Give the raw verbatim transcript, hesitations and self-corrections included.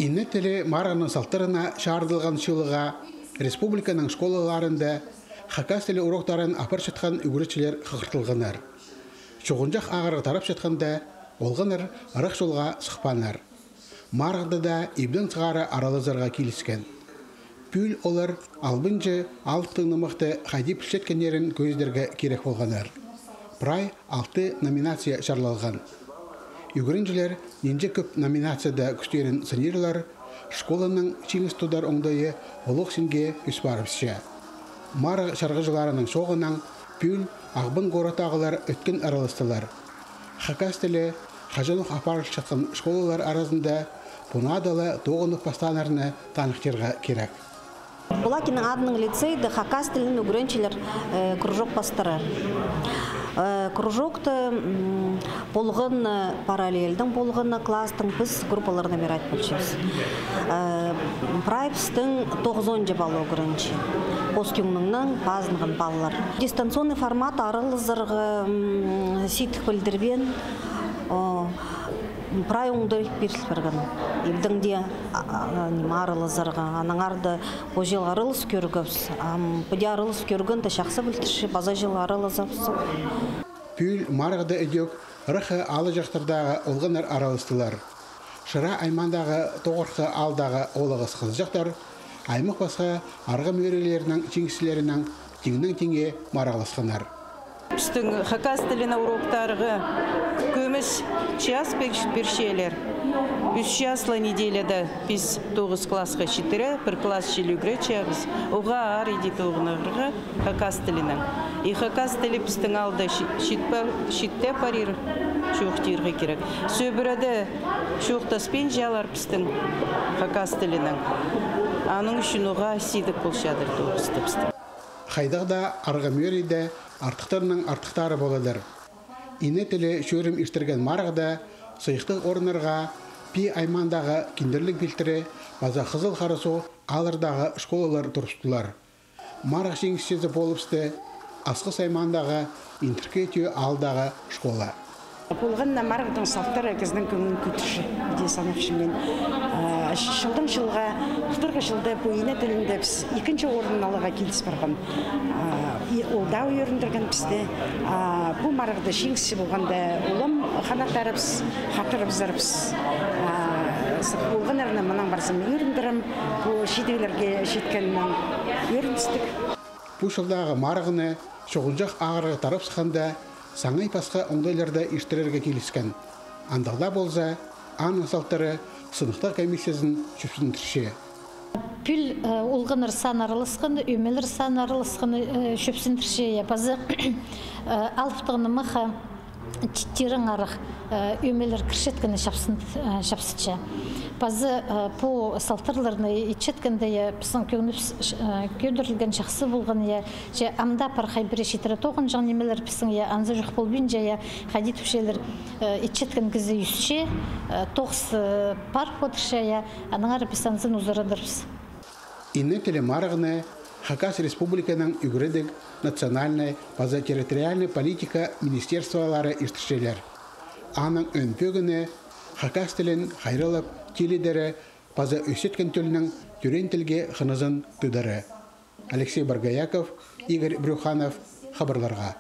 Ине тілі марығның салтарына чарыдылған чыылыға республиканың школаларында хакас тілі уроктарын апарчатхан ӱгретчілер хығыртылғаннар. Чуғынҷах ағырығ тарапчатханда, олғаннар ырах чолға сыхпааннар. Марығда даа ибдең сығара аралазарға киліскен. Пӱӱл олар албынҷы алыптығ нымахты хайди пілчеткеннерін кӧзідерге кирек полғаннар. Прай алты номинация чарлалған. Ӱгренҷілер нинҷе кӧп номинацияда кӱстерін сынирлар, школаның чиңіс тудар оңдайы олох синге ӧс парыбысча. Марығ чарғыҷыларының соғынаң пӱӱл Ағбан городтағылар ӧткін араластылар. Хакас тілі хаҷанох апарылчатхан школалар аразында пу наада ла тоғынып пастааннарны таныхтирға кирек. Булакинның адынаң лицейде хакас тілін ӱгренчелер, э, кружок пастыра. Э, кружокта, м, полған, э, параллельдің полған, э, класстың піс группалар набирать полчабыс. Э, прай пістің тоғызонҷа пала ӱгренче. Пос кӧңнінең пазынған палалар. Дистанционный формат аралазарға, м, сидік пілдірбеен, о, прай оңдай пиріл парған. Ибдең дее, а, а, ниме, аралазарға. Аннаңар даа пу чыл аралас кӧргебіс. Ам піди аралас кӧргенде чахсы пілдірче, паза чыл аралазабыс. Пӱӱл марығда ідӧк ыраххы аалҷахтардағы олғаннар араластылар. Шыра аймаандағы Тоғырхы аалдағы оолағас хызыҷахтар аймах-пасха арғымӧрилернің чиңісчілерінең тиңнең-тиңе марығласханнар. Пістің хакас тілінең уроктарға кӧмес час пир-, пирчелер. Ӱс час ла неделяда піс тоғыс классха читіре, пір класс чіли ӱгретчебіс. Уғаа аар иди тоғынарға хакас тілінең. И хакас тілі пістің аалда чи-, читпе-, читте парир, чоохтирға кирек. Сӧбіреде чоохтаспинчалар пістің хакас тілінең. Аның ӱчӱн уғаа сидік полчадыр тоғыста пістің. Хайдағ даа арғымӧрийде артыхтарның артыхтары поладыр. Ине тілі чӧрім иртірген марығда сыйыхтығ орыннарға Пии аймаандағы Киндірліг пилтірі паза Хызыл Харасу ааллардағы школалар турыстылар. Марығ чиңісчізі полыбысты Асхыс аймаандағы Индіркі Тӧӧ аалдағы школа. Полған на марығның салтары кізінің кӧңнін кӧдірче, дее санапчам мин. А, чылдаң чылға, былтырғы чылда пу ине тілінде піс ікінҷі орын аларға киліс парған. А, и ол даа ӧріндірген пісті. А, пу марығда чиңісчі полғанда, улам ханаттарыбыс, хатырыбызарыбыс. А, с-, полғаннарны мынаң парзам ӧріндірем. Пу чидіглерге читкеннең ӧріністіг. Пу чылдағы марығны чуғынҷах ағырығ тарап сыхханда, саңай пасха оңдайларда иртірерге киліскен. Андағ даа полза, аның салтары сыныхтағ комиссиязын чӧпсіндірче. Пӱӱл, э, олғаннар саны араласхан, ӧмелер саны араласхан, э, чӧпсіндірче, я, паза, э, алыптығ нымахха тирің арах, э, ӧмелер кірчеткені чапсын-, э, чапсытча. Паза, э, пу салтарларны итчеткенде, я, пістің кӧңнібіс, э, кӧдірілген, чахсы полған, я, че ам даа пар хай пірее читіре тоғынҷаң нимелер пістің, я, анзы чох полбинча, я, хайди тіпчелер, э, итчеткен кізі ӧсче, э, тоғыс, э, пар одырча, я, аннаңар піс анзын узарадырбыс. Ине тілі марығны Хакас Республиканың ӱгредіг, национальнай паза территориальнай политика министерстволары иртірчелер. Аның ӧӧн пӧгіні хакас тілін хайраллап тилідері паза ӧсчеткен тӧлнің тӧреен тілге хынызын тыдары. Алексей Боргояков, Игорь Брюханов, хабарларға.